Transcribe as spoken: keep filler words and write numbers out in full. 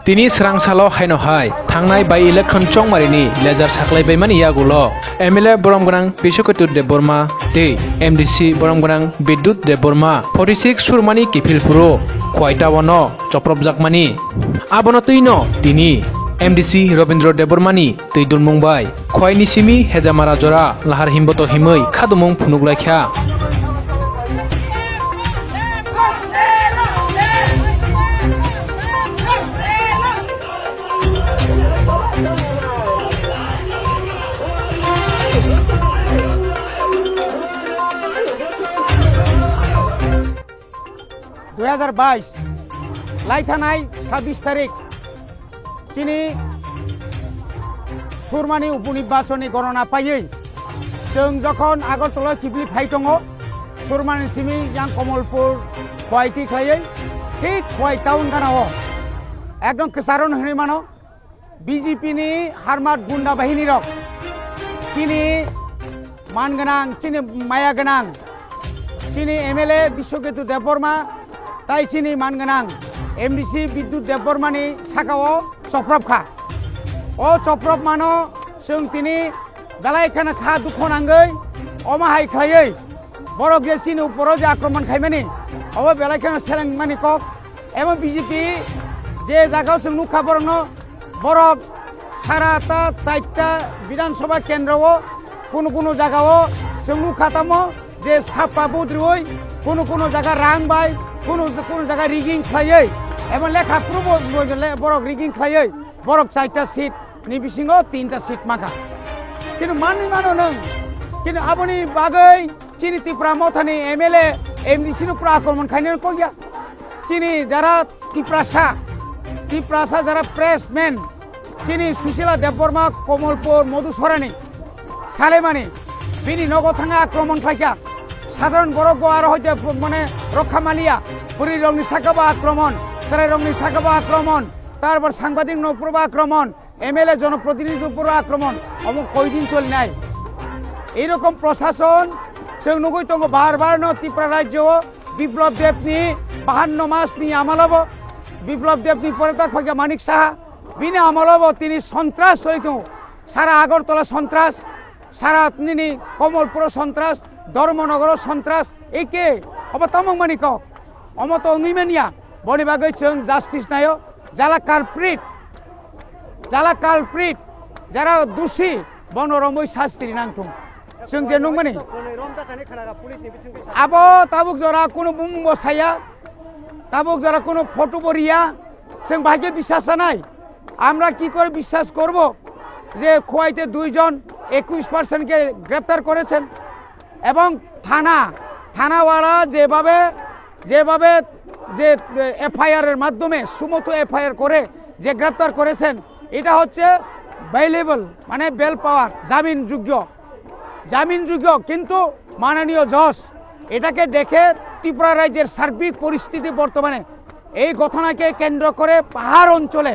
Tini srang salo haino hai thangnai by-election chongmarini lejar saklaibaimani yagulo M L A borom gwnang Biswaketu Debbarma tei M D C borom gwnang Bidyut Debbarma forty six surmani kiphilphuru Khwaitawano chopropjakmani. Abono twino tini M D C Robindra Debbarmani twi dulmung bai Khwaini simi Hejamara jora lahar himboto himwi khadumung phunuklaikha. Dui hajar bais, laithanai sabbish tarik, chini surmani uponirbachoni gorona paiwi, chwng jokhon Agartala kiphilwi phai tongo, surmani simi yang Kamalpur Khwaiti khlaiwi, thik Khwai town ganao ekdom kwcharo hwnwi mano. B J P ni harmat gunda bahini rok, chini man gwnang, chini maya gwnang, chini M L A Biswaketu Debbarma, tai chini man gwnang M D C Bidyut Debbarma ni saka o choprop kha. O choprop mano chwng tini belai kheno kha dukho nangwi, omo hai khlaiwi borok je chini uporo je akromon khaimani, obo belai kheno seleng mani kok. Emo B J P je jagao chwng nukha borokno, borok sara ta chaita Bidhan Sabha kendro o kunu kunu jagao chwng nukha tamo je sapa budriwi kunu kunu jaga rang bai kunu kunu jaga rigging khlaiwi emo lekha phuru bo, bo le-, borok rigging khlaiwi borok chaita seat ni bisingo tinta seat mankha. Kintu manwi mano nwng, kintu aboni bagwi chini Tipra Mothani M L A, M D C no pura akromon khainani kokya. Chini jara Tiprasa, Tiprasa jara pressman, chini Susila Debbarma, Kamalpur, Madhusorani, Salemani, bini nogo thangwi akromon khlaikha. Sadharon borok bo aro hoite mane rokha maliya, bwrwi rokni saka bo akromon, chwrai rokni saka bo akromon, tarpor sangbadik no pura bo akromon. M L A jonoprotinidhi upor akromon, omo koidin cholinai. Ei rokom prosason chwng nugui tongo bar bar no Tripura rajyo o Biplab Deb ni bahanno mas ni amalo bo, Biplab Deb ni pore tak phagya Manik Saha, bini amalo bo tini sontras choli tongo. Sara Agartala sontras, sara nini Kamalpuro sontras, Dharmanagar o sontras, eke obo tamo wngmani kok, omo to wngwi manya, boni bagwi chwng justice naio, jala culprit, jala culprit, jara dusi, bono romwi sasti rinang thung. Chwng je nungmani, abo tabuk jora kunu bumung bo saya, tabuk jora kunu photo bo riya, chwng bahai khe biswas sanai. আমরা কি করে বিশ্বাস করব যে খোয়াইতে দুইজন একুশ পার্সেন্টকে গ্রেপ্তার করেছেন এবং থানা, থানাওয়ালা যেভাবে, যেভাবে যে এফআইআর এর মাধ্যমে সুমোটো এফআইআর করে যে গ্রেপ্তার করেছেন, এটা হচ্ছে বেইলেবল, মানে বেল পাওয়ার, জামিনযোগ্য, জামিনযোগ্য। কিন্তু মাননীয় জজ এটাকে দেখে ত্রিপুরা রাজ্যের সার্বিক পরিস্থিতি বর্তমানে এই ঘটনাকে কেন্দ্র করে পাহাড় অঞ্চলে